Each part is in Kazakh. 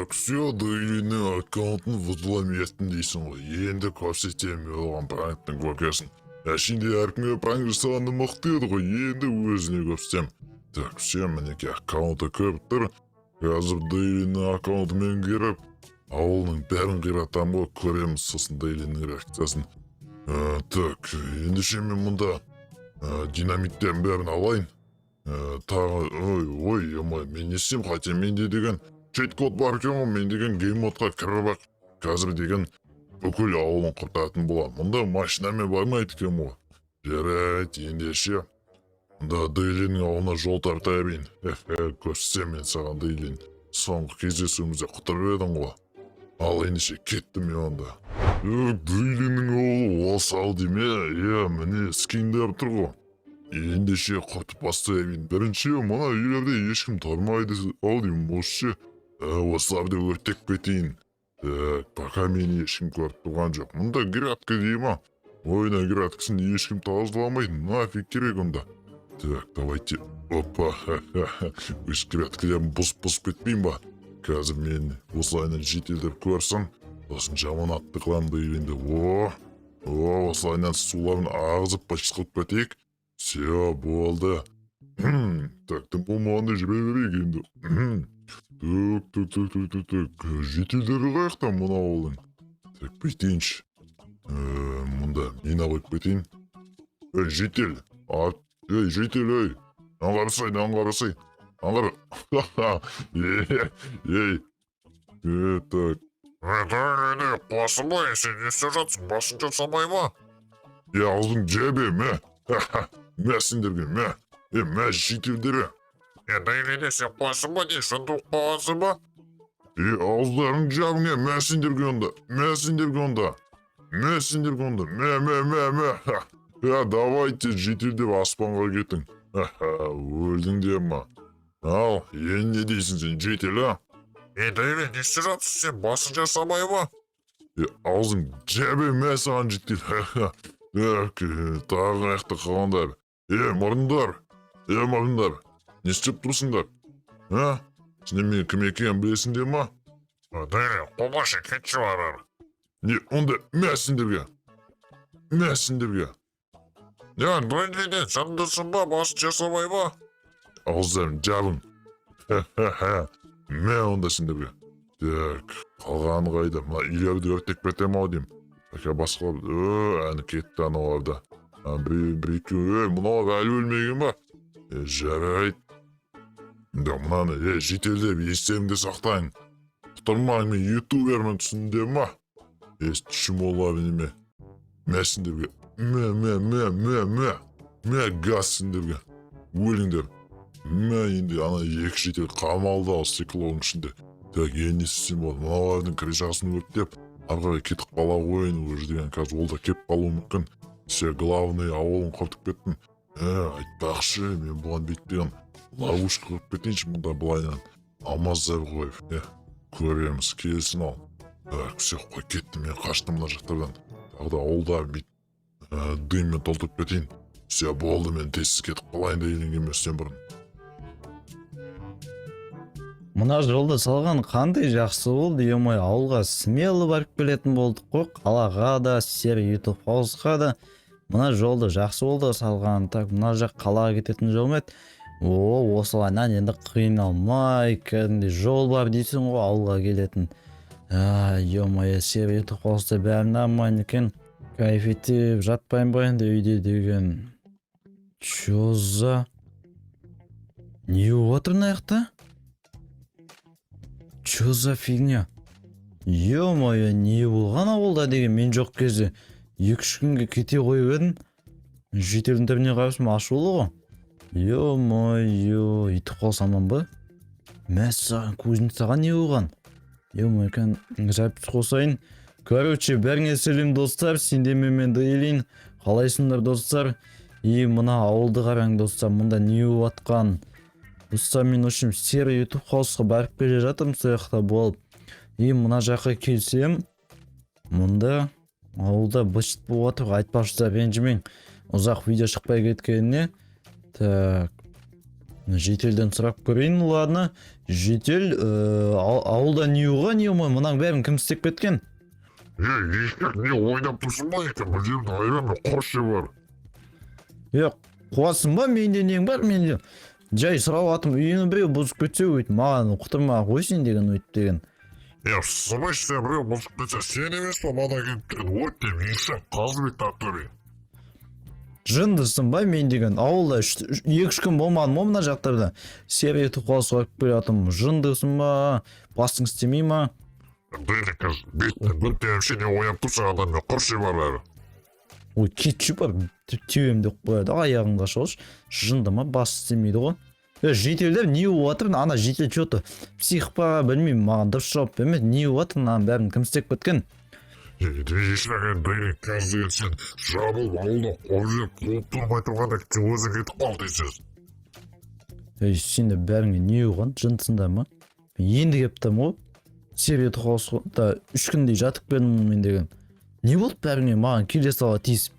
Так, все, Дейлиннің аккаунтын взлом еттім дейсің ғой. Енді көрсетемін мен оған пранктың көкесін. Әшейінде әркімге пранк жасағанды мықты еді ғой, енді өзіне көрсетемін. Так, все, мінекей, аккаунты кіріп тұр. Қазір Дейлиннің аккаунтымен кіріп, ауылының бәрін қиратамын ғой, көреміз сосын Дейлиннің реакциясын. Так, ендеше мен мұнда динамиттердің бәрін алайын. Тағы, ой, ой, ой, мен не істеймін, хотя менде деген чит-код бар екен ғой, мен деген гейммодқа кіріп ақ, қазір деген бүкіл ауылын құртатын боламын. Мұнда машинамен бармайды екен ғой. Жарайды, ендеше мұнда Дейлиннің ауылына жол тарта берейін. Хе, көрсетемін мен саған, Дейлин. Соңғы кездесуімізде құтырып едің ғой. Ал ендеше кеттім мен онда. Дейлиннің ауылы осы ау деме, иә, міне, скиндер тұр ғой. Ендеше құртып бастай берейін. Бірінші мына үйлерде ешкім тұрмайды ау деймін, осы ше. Осыларды өртеп кетейін. Так, пока мені ешкім көріп тұрған жоқ. Мұнда грядка дей ма? Ойна, грядкасын ешкім тазаламайды, нафиг керек онда. Так, давайте. Опа, өз грядкалерін бұзып кетпейін ба? Қазір мен осылайынан жителдер көрсін, сосын жаман атты қыламын дегенде. О, о, осылайынан суларын ағызып быт қылып кетейік. Все, болды. Так, тым болмағанда жүре берейік енді. Так, так, так, так, так, так. Жителдері қаяқта мына ауылдың? Так, бүйтейінші. Мұнда мина қойып кетейін. Ей, житель! Ей, житель, ей! Мынаны қарасай, мынаны қарасай. Мынаны қара. Ей, ей. Так. Ей, қуасың сен, не істеп жатсың, басың жасамай ма? Е, аузың жебе, мә. Мә сендерге, мә. Е, мә, жителдері. Е, Дейлине, сен қуасың ба, не, жынды болып қалғансың ба? Е, ауыздарың жабың, е, мә сендерге онда, мә сендерге онда, мә сендерге онда, мә, мә, мә, мә. Ха, давайте, жителдер, аспанға кетің. Ха, өлдіңдер ма? Ал, енді не дейсің сен, житель, а? Е, Дейлин, не істеп жатсың сен, басың жасамай ма? Е, аузың жабе, мә саған, житель. Ха-ха. Так, тағы қаяқта қалғандар? Е, мұрындар, е, мұрындар, не істеп тұрсыңдар? А? Сендер менің кім екенін білесіңдер ма? Дейлин, қумашы, кетші ары. Не, онда мә сендерге. Мә сендерге. Е, Дейлин, жындысың ба, басың жасамай ма? Ауыздарың жабың. Ха-ха-ха. Мә онда сендерге. Так, қалғаны қайда? Мына үйлерді өртеп кетем ау деймін. Пока басқалар, әні кетті аналар да. А, бір, бір екеуі, е, мыналар әлі өлмеген ба? Е, жарайды. Да, мынаны, е, жителдер, естеріңде сақтайын. Құтырмаң, мен ютубермін, түсіндіңдер ма? Е, чмолар неме. Мә сендерге. Мә, мә, мә, мә, мә. Мә, газ сендерге. Өліңдер. Мә, енді ана екі житель қамалды ал стеклоның ішінде. Так, енді не істесем болады? Мыналардың крышасын өртеп, ары қарай кетіп қала қояйын уже деген, қазір ол да келіп қалуы мүмкін. Все, главный ауылын құртып кеттім. Ә, айтпақшы, мен бұған бүйтіп деген ловушка қойып кетейінші мұнда былайынан. Алмаздар қойып, е, көреміз, келсін ал. Так, все, қой, кеттім, мен қаштым мына жақтардан. Тағы да ауылдарын бүйтіп дыммен толтырып кетейін. Все, болды, мен тез кетіп қалайын деген келместен бұрын. Мына жолды салған қандай жақсы болды, ё-моё, ауылға смело барып келетін болдық қой, қалаға да, серый ютуб хаусқа да. Мына жолды жақсы болды салған. Так, мына жақ қалаға кететін жол ма еді? О, осылайынан енді қиналмай, кәдімгідей жол бар дейсің ғой ауылға келетін. А, ё-моё, серый ютуб хауста бәрі нормально екен. Кайф етіп жатпаймын ба енді үйде деген. Чё за не болып жатыр мына жақта? Чё за фигня? Ё-моё, не болған ауылда деген? Мен жоқ кезде 2-3 күнге кете қойып едім. Жителдің түріне қарасам, ашулы ғой. Ё-моё, үйтіп қалсам ба? Мәссаған, кузницаға не болған? Ё-моё, кән запись қосайын. Короче, бәріңе сәлем, достар, сендермен мен, Дейлин. Қалайсыңдар, достар? И мына ауылды қараң, достар, мұнда не болып жатқан? Достар, мен, в общем, серый ютуб хаусқа барып келе жатырмын, сол жақта болып. И мына жаққа келсем, мұнда ауылда быт болып жатыр. Айтпақшы, ренжімең, ұзақ видео шықпай кеткеніне. Так. Жителден сұрап көрейін, ладно. Житель, ауылда не оған, не оңай, мынаның бәрін кім істеп кеткен? Ей, ешек, не ойнап тұрсың ба екен? Бір жерімді айырам, құршы бар. Е, қуасың ба, менде нең бар, менде? Жай сұрап атым, үйінің біреу бұзып кетсе, өйтіп маған құтырма қой сен деген, өйтіп деген. Е, смысле біреу бұзып кетсе, сен емес па мана келіп тұрған? Вот деп, ешек, Қазыбек Ақтөбе. Жындысың ба, мен деген ауылда 2-3 күн болмадым ғой мына жақтарда. Серия тұқал сұрап келе жатырмын. Жындысың ба, басың істемей ма? Дәл бетіне бір теуіп, не ойнап тұрсың адаммен, құршы бар бәрі. Ой, кетші бар, теуем деп қояды, аяғыңды ашып, жынды ма, бас істемейді ғой. Е, жителдер, не болып жатыр? Ана житель че-то псих па, білмеймін, маған дұрыс жауап бермеді. Не болып жатыр, мынаның бәрін кім істеп кеткен? Ешек, енді қазір сен жабылып ауылда қуып жүріп, қуып тұрмай тұрғанда өзің кетіп қал дейсіз. Ей, сендер бәріңе не болған, жындысыңдар ма? Мен енді келіп тұрмын ғой. Серия да 3 күндей жатып келдім мен деген. Не болды бәріңе маған келе сала тиісіп?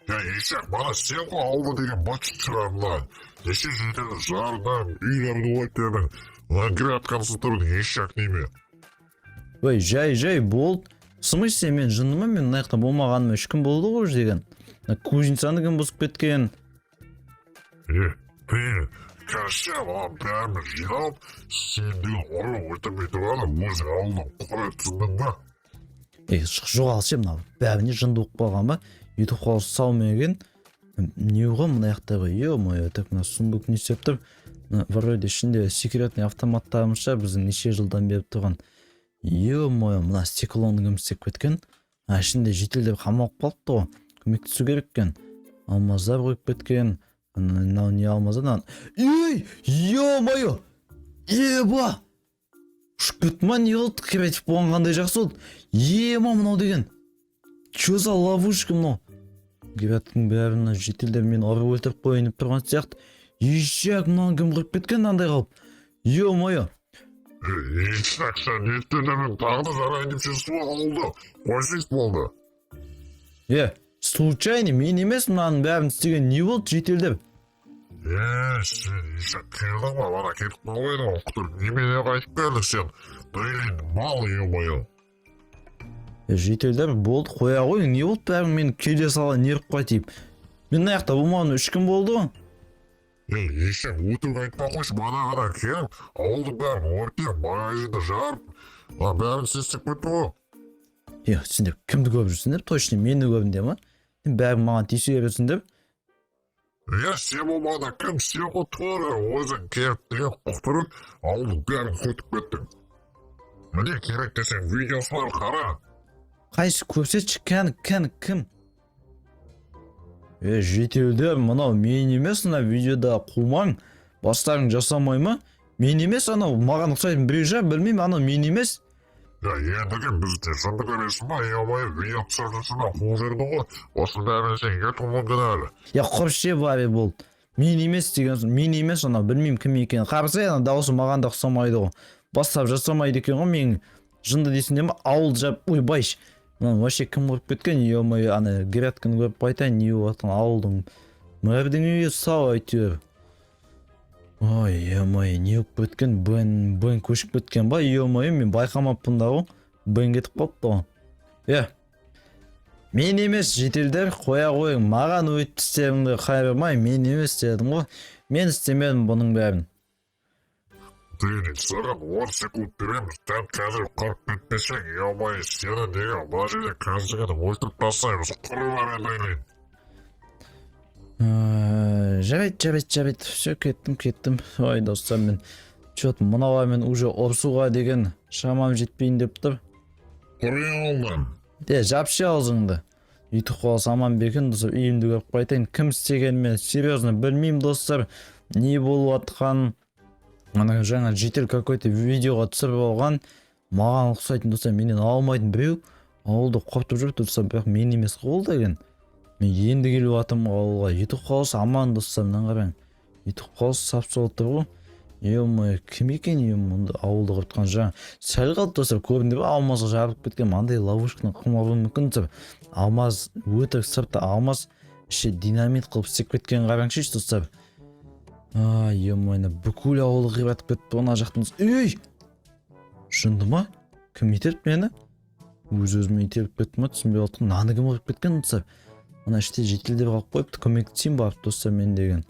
Я, ешек, мана сен ғой ауылда деген быт шығармын. Неше жерден жардың, үйлерді өртедің, мына грядканы тұрдың, ешек неме. Ой, жай жай болды. В смысле мен жынды ма, мен мына жақта болмағаныма 3 күн болды ғой уже деген. Мына кузницаны кім бұзып кеткен? Е, ты, қазір мына бәрін жинап, сен деген ұры өлтірмей тұрғанда өзің ауылдан құр түсіндің ба? Ей, жоғалшы, мынау бәріне жынды болып қалған ба? Ютуб қаласы сау ма екен? Не ғой мына жақтағы, ё-моё, так, мына сундук не істеп тұр? Мына вроде ішінде секретный автоматтарымыз шығар, біздің неше жылдан бері тұрған. Ё-моё, мына стеклоны кім істеп кеткен? А, ішінде жителдер қамалып қалыпты ғой. Көмектесу керек екен. Алмаздар қойып кеткен. Мынау не алмаздар? Ей, ё-моё! Еба! Ұшып кетті ма, не болды? Креатив болған қандай жақсы болды. Ема, мынау деген. Чё за ловушка мынау? Грядтың бәрін мына жителдер мені ұрып өлтіріп қояйын деп тұрған сияқты. Ешек, мынаны кім қырып кеткен мынандай қылып? Ё-моё! Ешек, сен не істедің? Тағы да жарайын деп жүрсің ғой ауылда. Қойсайшы болды. Е, случайно мен емес мынаның бәрін істеген, не болды, жителдер? Е, сен, ешек, келдің ба? Ана кетіп қалып едің ғой, құтырып. Немене қайтып келдің сен? Блин, мал, ё-моё. Е, жителдер, болды, қоя ғой, не болды бәрің мені келе сала нерв тиіп. Мен мына жақта болмағаныма 3 күн болды ғой. Ей, ешек, өтірік айтпай қойшы, мана ғана келіп, ауылдың бәрін өртеп, магазинді жарып, мына бәрін сен істеп кетті ғой. Е, сендер кімді көріп жүрсіңдер? Точно мені көрдіңдер ма? Бәрің маған тиісе бересіңдер. Е, сен болмағанда кім, сен ғой, тура өзің келіп деген құтырып, ауылдың бәрін көтіп кеттің. Міне, керек десең, видеосы бар, қара. Қайсы, көрсетші, кәні, кәні, кім? Е, жителдер, мынау мен емес, мына видеода қумаң, бастарың жасамай ма? Мен емес, анау маған ұқсайтын біреу шығар, білмеймін, анау мен емес. Я, ендігі бізде жынды көресің ба, ё-моё, видео түсіріп жүрсің ба, қуып жібердің ғой. Осының бәріне сен ертең кінәлі. Я, құршы, бари болды. Мен емес деген соң, мен емес анау, білмеймін кім екенін. Қарасай, ана дауысы маған да ұқсамайды ғой. Бастап жасамайды екен ғой, мен жынды дейсіңдер ма? Ауыл жап, ойбай. Мынаны вообще кім құрып кеткен? Ё-моё, ана грядканы көріп қайтайын, не болып жатқан ауылдың мэрдің үйі сау әйтеуір. Ой, ё-моё, не болып кеткен? Бен, Бен көшіп кеткен ба? Ё-моё, мен байқамаппын да ғой. Бен кетіп қалыпты ғой. Е, мен емес, жителдер, қоя қойың. Маған өйтіп істеріңді қайырмай, мен емес дедім ғой. Мен істемедім бұның бәрін. Блин, саған 10 секунд береміз, дәл қазір қырып кетпесең, ё-моё, сені деген мына жерде қазір ғана өлтіріп тастаймыз, құры бар енді. Жарайды, жарайды, жарайды. Все, кеттім, кеттім. Ой, достар, мен че-то мыналармен уже ұрысуға деген шамам жетпейін деп тұр. Құры ауылдан. Е, жапшы аузыңды. Үйтіп қалса аман ба екен, достар, үйімді көріп қайтайын. Кім істегенін мен серьезно білмеймін, достар. Не болып жатқанын. Ана жаңа житель какой-то видеоға түсіріп алған. Маған ұқсайтын, достар, менен алмайтын біреу ауылды құртып жүр, достар, бірақ мен емес қой ол деген. Мен енді келіп жатырмын ауылға. Ютуб қаласы аман, достар, мынаны қараң. Ютуб қаласы сап сау тұр ғой. Ё-моё, кім екен, е, мұнда ауылды құртқан жаңа. Сәл қалды, достар, көрдіңдер ме, алмазға жабылып кеткен. Мынандай ловушканы қылмауы мүмкін, достар. Алмаз өтірік сырты алмаз, іші динамит қылып істеп кеткен, қараңызшы, достар. Ай, ё-моё, бүкіл ауылды қиратып кетті ғой мына жақтан. Ей, жынды ма? Кім итерді мені? Өз өзіме итеріп кетті ма, түсінбей қалдым. Мынаны кім ұрып кеткен, достар? Мына іште жительдер қалып қойыпты. Көмектесейін барып, достар, мен деген.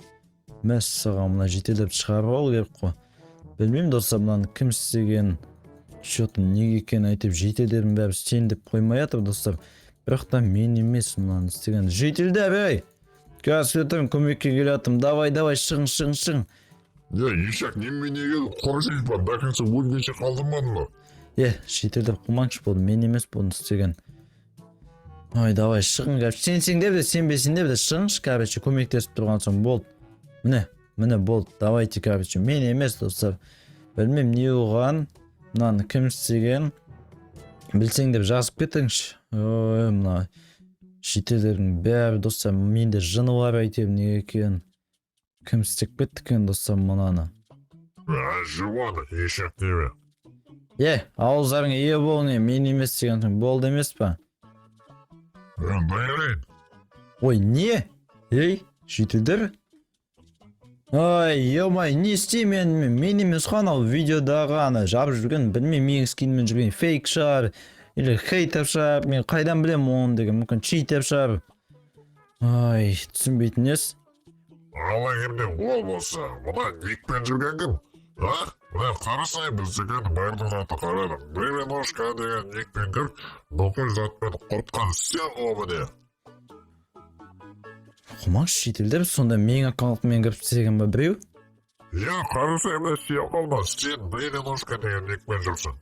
Мәссаған, мына жительдерді шығарып алу керек қой. Білмеймін, достар, мынаны кім істеген, че-то неге екенін әйтеуір жительдердің бәрі сен деп қоймай жатыр, достар. Бірақ та мен емес мынаны істеген. Жительдер, ей, қазір ертең көмекке келе жатырмын. Давай, давай, шығың, шығың, шығың. Е, ешек, немене келді? Қойсай ба, до конца өлгенше қалдырмадың ба? Е, жительдер, қумаңызшы, болды, мен емес бұны істеген. Ой, давай, шығың, короче. Сенсеңдер де, сенбесеңдер де, шығыңызшы, короче, көмектесіп тұрған соң болды. Міне, міне, болды, давайте, короче, мен емес, достар. Білмеймін, не болған, мынаны кім істеген, білсең деп жазып кетіңізші. Ой, мына жительдердің бәрі, достар, менде жыны бар әйтеуір. Неге екенін, кім істеп кетті екен, достар, мынаны? А, жуаны, ешек неме. Е, ауыздарыңа ие болың, е, мен емес деген соң болды емес па? Е, дайрен. Ой, не? Ей, жительдер, ой, ё-моё, не істеймін мен? Мен емес қой анау видеодағы ана жабып жүрген. Білмеймін, менің скиніммен жүрген фейк шығар или хейтер шығар, мен қайдан білемін оны деген, мүмкін, читер шығар. Ай, түсінбейтін несі. Ал егер ол болса, мына никпен жүрген кім? А? Мына қарасай, біз деген барлық затты қарадым. Дайреношка деген никпен кіріп, бүкіл затпен құртқан сен ғой, міне. Қумаңызшы, жительдер, сонда менің аккаунтыммен кіріп істеген ба біреу? Иә, қарасай, мына сен қалма, сен Дайреношка деген никпен жүрсің.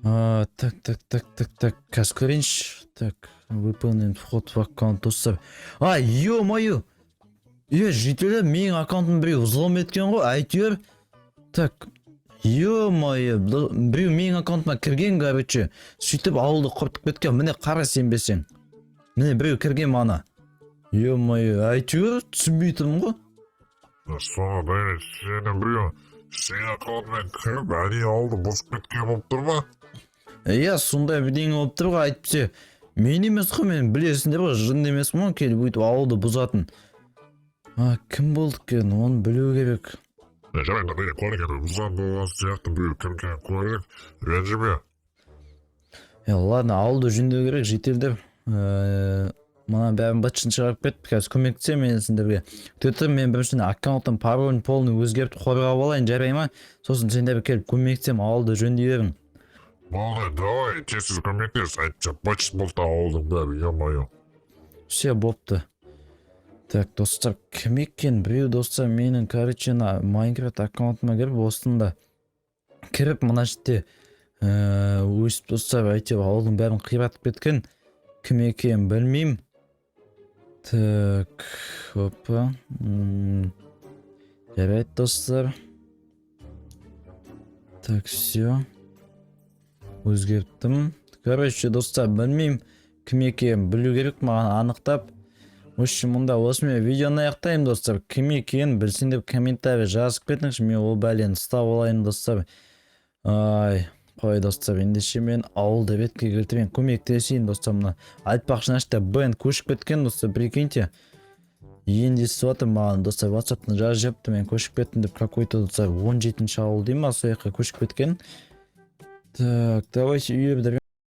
А, так, так, так, так, так, қазір көрейінші. Так, выполнен вход в аккаунт, достар. А, ё-моё! Е, жительдер, менің аккаунтымды біреу взлом еткен ғой, әйтеуір. Так, ё-моё, біреу менің аккаунтыма кірген, короче. Сөйтіп ауылды құртып кеткен. Міне, қара, сенбесең. Міне, біреу кірген мана. Ё-моё, әйтеуір түсінбей тұрмын ғой. Соны, Дайрен, сені біреу сенің аккаунтымен кіріп, әдейі ауылды бұзып кеткен болып тұр ма? Иә, сондай бірдеңе болып тұр ғой, әйтпесе мен емес қой, мен, білесіңдер ғой, жынды емеспін ғой келіп өйтіп ауылды бұзатын. А, кім болды екен, оны білу керек. Е, жарайды, Дайрен, көрейік енді, бұзған болған сияқты біреу кім екенін көрейік, ренжіме. Е, ладно, ауылды жөндеу керек, жительдер. Мына бәрін быт-шытын шығарып кетті, қазір көмектесемін мен сендерге. Күте тұр, мен біріншіден аккаунттың паролін полный өзгертіп, қорғап алайын, жарай ма? Сосын сендерге келіп көмектесемін, ауылды жөндей берің. Болды, давай, тез тез көмектес, әйтпесе быт болды ауылдың бәрі, ё-моё. Все, бопты. Так, достар, кім екен? Біреу, достар, менің, короче, ана Майнкрафт аккаунтыма кіріп, осында кіріп, мына жерде өстіп, достар, әйтеуір ауылдың бәрін қиратып кеткен. Кім екенін білмеймін. Так, опа. Жарайды, достар. Так, все. Өзгерттім. Короче, достар, білмеймін, кім екенін білу керек маған анықтап. В общем, мұнда осымен видеоны аяқтаймын, достар. Кім екенін білсін деп комментарий жазып кетіңізші, мен ол бәлені ұстап алайын, достар. Ай, қой, достар, ендеше мен ауылды ретке келтірейін, көмектесейін, достар, мына. Айтпақшы, мына жерде Бен көшіп кеткен, достар, прикиньте. Енді естіп жатыр маған, достар, WhatsApp'тан жазып жіберіпті, мен көшіп кеттім деп, какой-то, достар, 17 ауыл дей ма, сол жаққа көшіп кеткен. Так, давайте үйді